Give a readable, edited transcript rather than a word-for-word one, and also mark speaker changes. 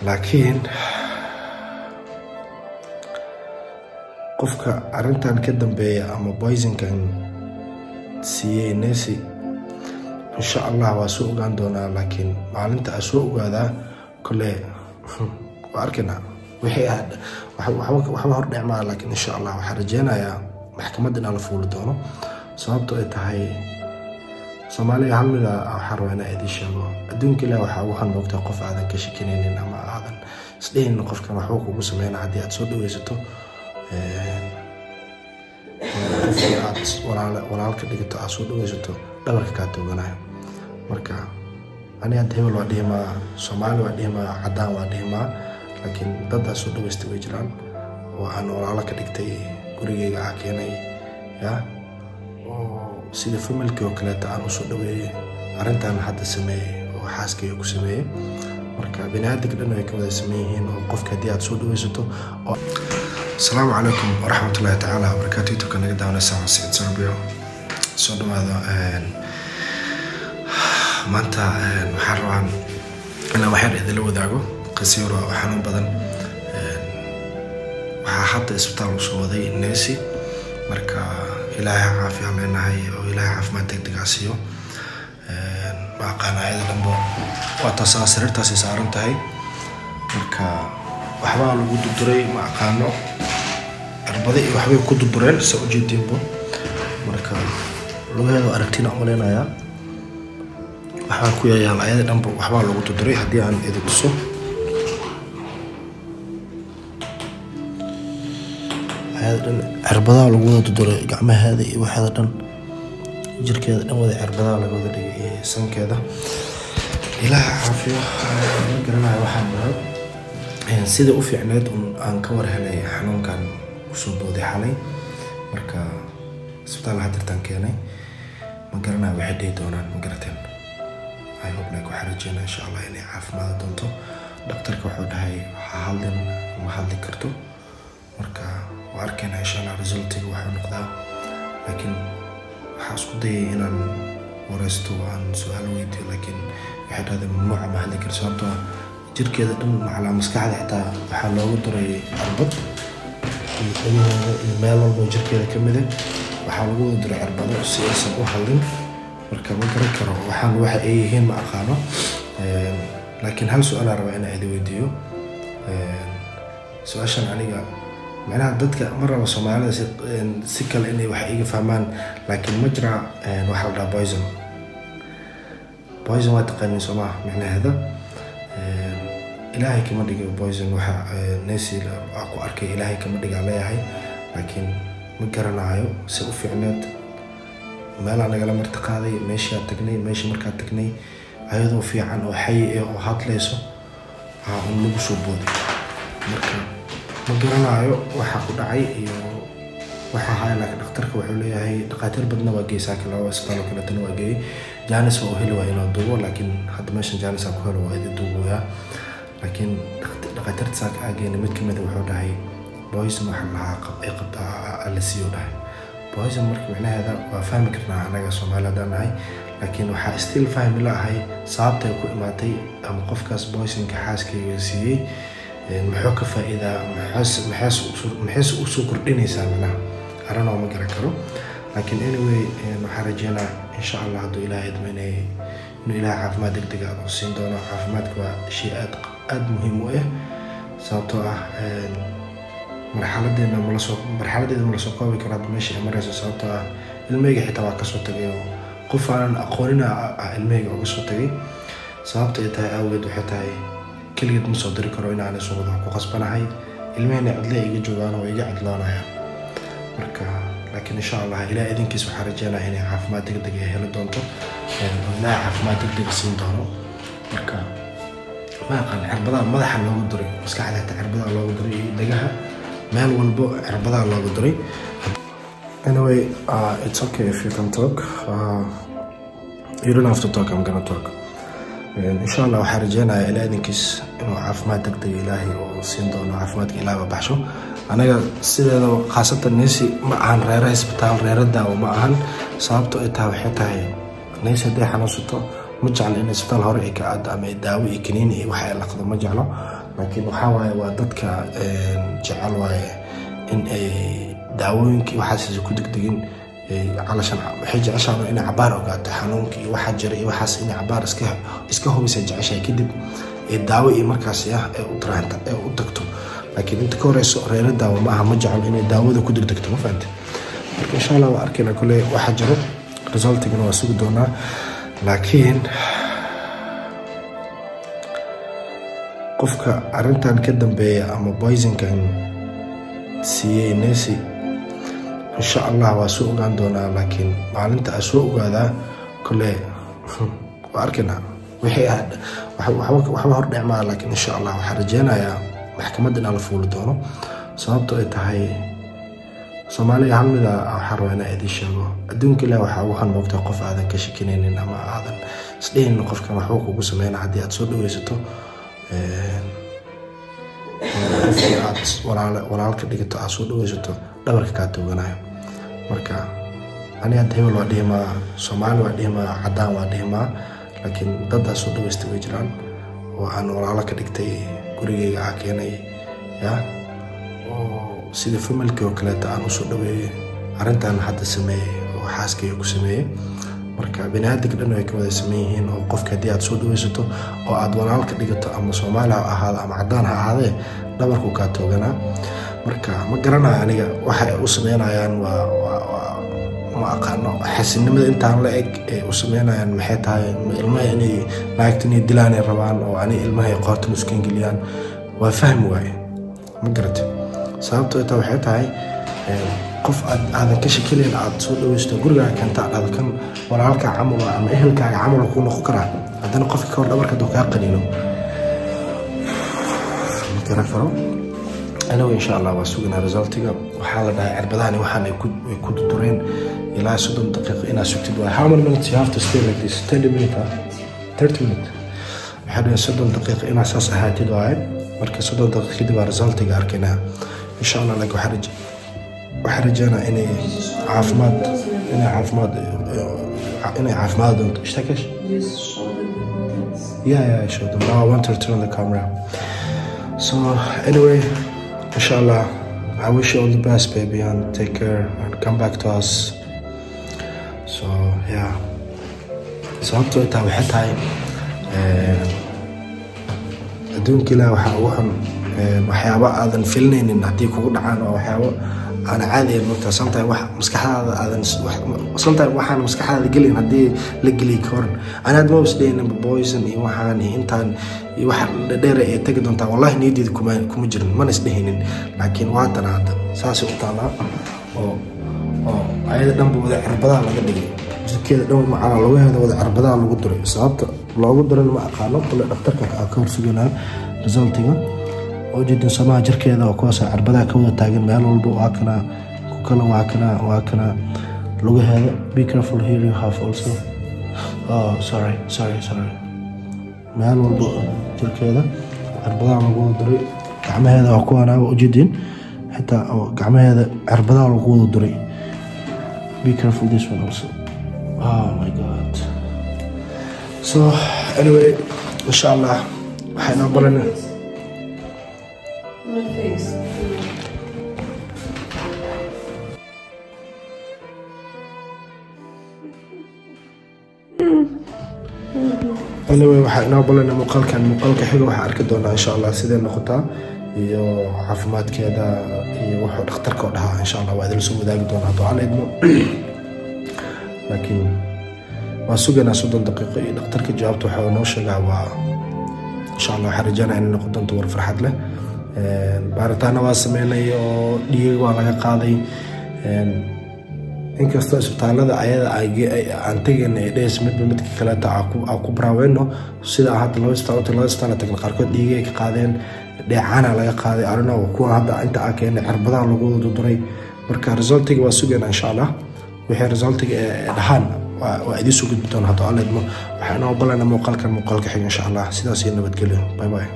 Speaker 1: Laakiin qofka arrintan ka dambeeya ama poisonkan siiyey Nesi, insha Allah waa soo ogaan doonaa. Laakiin maalinta aa soo ogaadaa kole waa arkaynaa wixii waxba hordhic maa. Laakiin insha Allah waxaan rajeynayaa maxkamadda inaan la fuuli doono, sababto ay tahay Soomaaliya hal mida waxaan rabaa inaan idiin sheego. Adduunka Ilaah waxaa ugu xun moogtaa qof aadan ka shakinaynin ama aadan isdhehaynin qofkan waxba kugu sameyna haddii aad soo dhaweysato, qofkii aad walaalka dhigato aad soo dhaweysato dhabarka kaa tooganayo. Marka ani hadda hebel waa dhihimaa, Soomaali waa dhihimaa, caddaan waa dhihimaa, laakiin dad aad soo dhaweystay way jiraan oo aan walaalo ka dhigtay, gurigeyga aa keenay ya oo sida familkii oo kaleeta aan usoo dhaweeyey, arrintan hadda sameeyey oo xaaskayga ku sameeyey. Marka biniaadamka dhan way ka wada sameyn yihiin oo qofka haddii aad soo dhaweysato oo. Asalaamu calaykum waraxmatullaahi tacaala wabarakaatu. YouTube-ka naga daawanaysaa waa Saciid Sarbio, soo dhawaada. Maanta waxaan rabaa inaan waxyar idinla wadaago qiso yar oo xanuun badan. Waxaa hadda isbitaal usoo waday Nesi. Marka Ilaahay caafiya leenahay oo Ilaahay caafimaad degdeg ah siiyo. Ma aqaan ayada dhanbo waa taasaa sariirtaasay saaran tahay. Marka waxbaa lagu durduray, ma aqaano, cirbado iyo waxbay ku durdureen sa ujeediinbo. Marka lugaheeda aragtina umaleynayaa waxbaa ku yayaal, ayada dhanba waxbaa lagu durduray. Haddii aan idin tuso ayada dhan cirbadaha lagu wada durduray, gacmaheeda iyo waxeeda dhan, jirkeeda dhan wada cirbadaha laga wada dhigay iyo sankeeda. Ilaaha caafiyo. Ma garanayo waxaan dhaho. Sida u fiicneed un aan ka war helay xanuunkan kusoo booday xalay. Marka isbitaal hadirtaan keenay, ma garanayo waxay dhihi doonaan, ma garateen. I hope like waxaan rajeynaa insha Allah inay caafimaadi doonto. Dhakhtarka wuxuu dhahay ha hadlin, ma hadli karto. Marka waa arkaynaa insha Allah resultiga wuxuu noqdaa. Laakiin waxaa isku dayay inaan wareysto, aan su-aal weydiiyo, laakiin waxay dhahdeen mamnuuca, ma hadli karto, sababtoo ah jirkeeda dhan macalaa maskaxda xitaa waxaa loogu duray cirbad, iyo dhagaheeda iyo meel walba jirkeeda ka mid ah waxaa lagu wada duray cirbado si aysan u hadlin. Marka ma garan karo waxaan waxa ay yihiin, ma aqaano. Laakiin hal su-aal aan rabaa inaan idin weydiiyo. Su-aashan aniga macnaha dadka ma rabo Soomaalida si kale inay wax iga fahmaan, laakiin ma jira waxa la dhahaa poison. Poison waa taqaaniin soo maha micnaheeda? Ilaahay kama dhigo poison waxa Nesi aa ku arkay, Ilaahay kama dhigaa leeyahay. Laakiin ma garanayo si u fiicneed meelaa nagala marti qaaday, meeshaa tagnay, meesha markaa tagnay ayadoo fiican oo xayi ah oo hadlayso aa un lagu soo booday. Marka ma garanayo waxa ku dhacay iyo waxa haya. Laakiin dhakhtarka wuxuu leeyahay dhakhaatiir badna waa geey saaka, laba isbitaal oo kaleetana waa geeyey. Jaanis waa u heli waaya inuu duubo, laakiin hadda meeshan jaanis aa ku helo, waa idin duuboyaa. Laakiin dhakhaatiirta saaka aa geynay mid kamid a wuxuu dhahay poison waxa lahaa ay qabtaa la siiyo dhahay poison. Marka micnaheeda waa fahmi karnaa anaga Soomaali haddaan nahay, laakiin waxaa still fahmi la-ahay sababta ay ku imaatay ama qofkaas poisonka xaaskayga siiyey muxuu ka faa'iidaa, maxayse usoo kordhinaysaa macnaha arrinoo, ma garan karo. Laakiin anyway waxaan rajeynaa insha Allah hadduu Ilaahay idmo inuu Ilaahay caafimaad degdeg ah oo siin doono. Caafimaadka waa shay aad aad muhiim u ah, sababtoo ah marxaladeena malasoo marxaladeeda ma lasoo koobi karo hadda meesha ay marayso, sababtoo ah ilmahayga xitaa waa kasoo tagay oo qof aanan aqoonina ah ilmahayga uga soo tagay. Sababta ay tahay awgeed waxay tahay keligeed ma soo diri karo inaan soo wado, ku qasbanahay ilmahayna cidle iga joogaan oo iga cidloonayaan. Marka laakiin insha Allah Ilaah idinkiis waxaan rajeynaya inay caafimaad degdeg ay heli doonto oo Ilaahay caafimaad degdeg siin doono. Marka ma aqaan, cirbadaha madaxa loogu duray, maskaxda xitaa cirbadaha loogu duray iyo dhagaha, meel walbo cirbadaha loogu duray. Anyway, it's okay if you can talk. You don't have to talk, I'm gonna talk. Insha Allah waxaan rajeynayaa Ilaah idinkiis inuu caafimaad degdeg Ilaahay oo siin doono. Caafimaadka Ilaah ba baxsho. Anaga sideedaba khaasatan Nesi ma ahan reera isbitaal, reera daawo ma ahan, sababto ay tahay waxay tahay Nesi hadday xanuunsato ma jeclo in isbitaal hore ay ka aado ama ay daawo iyo kaniini iyo wax ay laqdo, ma jeclo. Laakiin waxaa waaye waa dadka jecel waaye in ay daawooyinkii waxaas ku degdegin. Calashan waxay jeceshahay inay cabaar ogaato xanuunka iyo waxaa jira iyo waxaas, inay cabaar iska hubisa jeceshahay, kadib ee daawo iyo markaas ah ee u taraanta ee u tagto. Laakiin inta ka horeyso reero daawo ma aha, ma jecel inay daawada ku degdegto, ma fahante? Marka insha Allah waa arkaynaa kole waxaa jiro, resultigana waa sugi doonaa. Laakiin qofka arrintan ka dambeeya ama poisonkan siiyey Nesi, insha Allah waa soo ogaan doonaa. Laakiin maalinta aa soo ogaadaa kole waa arkaynaa wixii waxba hordhic maa. Laakiin insha Allah waxaan rajeynayaa maxkamadda inaan la fuuli doono, sababto ay tahay Soomaaliya hal mida waxaan rabaa inaan idiin sheego. Adduunka Ilaah waxaa ugu xun moogtaa qof aadan ka shakinaynin ama aadan isdhehaynin qofkan waxba kugu sameyna haddii aad soo dhaweysato, qofkii aad walaalka dhigato aad soo dhaweysato dhabarka kaa tooganayo. Marka ani hadda hebel waa dhihimaa, Soomaali waa dhihimaa, caddaan waa dhihimaa, laakiin dad aad soo dhaweystay way jiraan oo aan walaalo ka dhigtay, gurigeyga aa keenay ya, oo sida familkii oo kaleeta aan usoo dhaweeyey, arrintan hadda sameeyey oo xaaskayga ku sameeyey. Marka biniaadamka dhan way ka wada sameyn yihiin oo qofka haddii aad soo dhaweysato oo aad walaal ka dhigato, ama Soomaali ha ahaado ama caddaan ha ahaadee, dhabarku kaa tooganaa. Marka ma garanayo aniga waxa ay u sameynayaan, waa ma aqaano xasinimada intaan la eg ee u sameynayaan maxay tahay. Ilmaha inay naagta inay dilaan ay rabaan oo ani ilmaha ay qoorta nuskan geliyaan, waa fahmi waaye, ma garatay? Sababtoo taa waxay tahay qof aad aadan ka shakilayn aad soo dhaweysto, gurigaaga keenta, aad dhahdo kan walaalkaa camal ama ehelkaaga camal kuu noqon karaa, haddana qofka ka hor dhabarka hadduu kaa qaniino, ma garan karo anigu. Insha Allah waa suganaa resultiga. Waxaa la dhahay cirbadahani waxaan ay ku dudureen ilaa 30 daqiiqo inaad sugtid waay. How many minutes you have to stay like this? 30 minutes, huh? 30 minutes. Waxaa dhahay 30 daqiiqo inaad saas ahaatid waaye. Marka 30 daqiiqo kadib waa resultiga arkaynaa insha Allah. Laakiin waxaa rajeynaa inay caafimaad doonto. Ishtakesh.
Speaker 2: Just show them the contents.
Speaker 1: Yeah, I showed them. Now I want to turn the camera. So anyway, inshallah, I wish you all the best, baby, and take care and come back to us. So yeah. Sababtoo intaa waxay tahay adduunka Ilaah waxaa ugu xun waxyaabo aadan filinaynin haddii kugu dhacaan, waa waxyaabo aan caadi ahayn mogtaa. Sometime wax maskaxdaada aadan sometime waxaan maskaxdaada gelin haddii la geliy ka waran. Ani hadda maba isdhehaynin poison iyo waxaan iyo intaan iyo waxa dheer ay tagi doontaa, wallahi niyadeyda kuma jirin, mana isdhehaynin. Laakiin waatan hadda saasay u taalaa oo ayada dhanba wada cirbadaha laga dhigay, jirkeeda dhan macalaa lugaheeda wada cirbadaha lagu duray. Sababta loogu duran ma aqaano, kule dhakhtarka aa ka horsuganaa resultiga. Ujeedin samaha jirkeeda oo kuwaas cirbadaha ka wada taagan meel walba, waa kana ku kale, waa kana, waa kana lugaheeda. Be careful here, you have also. Oh, sorry, sorry, sorry. Meel walba jirkeeda cirbadaha lagu wada duray. Gacmaheeda waa kuwana, waa ujeedin, xitaa gacmaheeda cirbadaha lagu wada duray. Be careful, this one also. Oh my God. So anyway, insha Allah waxay noo balan
Speaker 2: My face.
Speaker 1: Anyway, waxaa inoo balana muuqaalkan muuqaalka xiga. Waxaa arki doonaa insha Allah sidee noqotaa iyo caafimaadkeeda iyo wuxuu dhakhtarka oo dhahaa. Insha Allah waa idin soo wadaagi doonaa hadduu Alla idmo. Laakiin waa sugaynaa 30 daqiiqo iyo dhakhtarka jawaabta waxa uu noo sheegaa. Waa insha Allah waxaan rajaynaa inay noqon doonto war farxad leh. Baaritaana waa sameynay oo dhiiga waa laga qaaday, inkastoo isbitaalada ayada aan tegayna ay dhehaysa midba midka kaleeta aan ku baraaweyno. Sida hadda laba isbitaal laba isbitaal tagna, qaarkood dhiigay ka qaadeen, dheecaana laga qaaday arino, kuwa hadda inta aa keenay cirbadaha lagu wada duduray. Marka resultiga waa sugaynaa insha Allah. Wixii resultiga ee dhahaan waa idiin soo gudbi doona hadduu Alla idmo. Waxaa inoo balana muuqaalkan muuqaalka xiga insha Allah. Sidaas iyo nabadgelyo, bye bye.